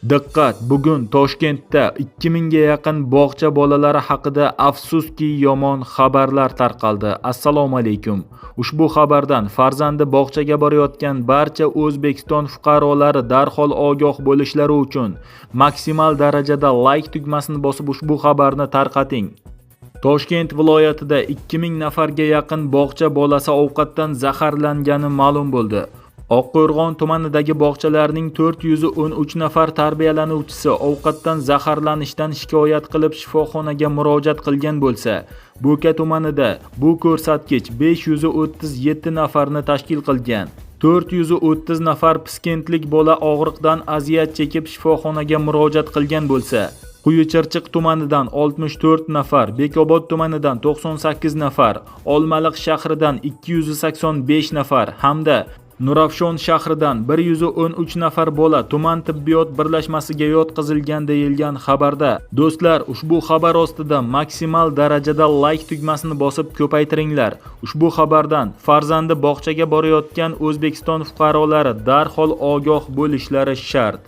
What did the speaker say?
Diqqat! Bugun Toshkentda 2000 ga yaqin bog'cha bolalari haqida afsuski yomon xabarlar tarqaldi. Assalomu alaykum. Ushbu xabardan farzandi bog'chaga borayotgan barcha O'zbekiston fuqarolari darhol ogoh bo'lishlari uchun maksimal darajada like tugmasini bosib ushbu xabarni tarqating. Toshkent viloyatida 2000 nafarga yaqin bog'cha bolasi ovqatdan zaharlangani ma'lum bo'ldi. Oqqo'rg'on tumanidagi bog'chalarning 413 nafar tarbiyalanuvchisi ovqatdan zaharlanishdan shikoyat qilib shifoxonaga murojaat qilgan bo'lsa, Bo'ka tumanida bu ko'rsatkich 537 nafarni tashkil qilgan. 430 nafar piskentlik bola og'riqdan aziyat chekib shifoxonaga murojaat qilgan bo'lsa, Quyi Chirchiq tumanidan 64 nafar, Bekobod tumanidan 98 nafar, Olmaliq shahridan 285 nafar hamda Nurafshon shahridan 113 nafar bola tuman tibbiyot birlashmasiga yotqizilgan deyilgan xabarda. Do'stlar, ushbu xabar ostida maksimal darajada like tugmasini bosib ko'paytiringlar. Ushbu xabardan farzandi bog'chaga borayotgan O'zbekiston fuqarolari darhol ogoh bo'lishlari shart.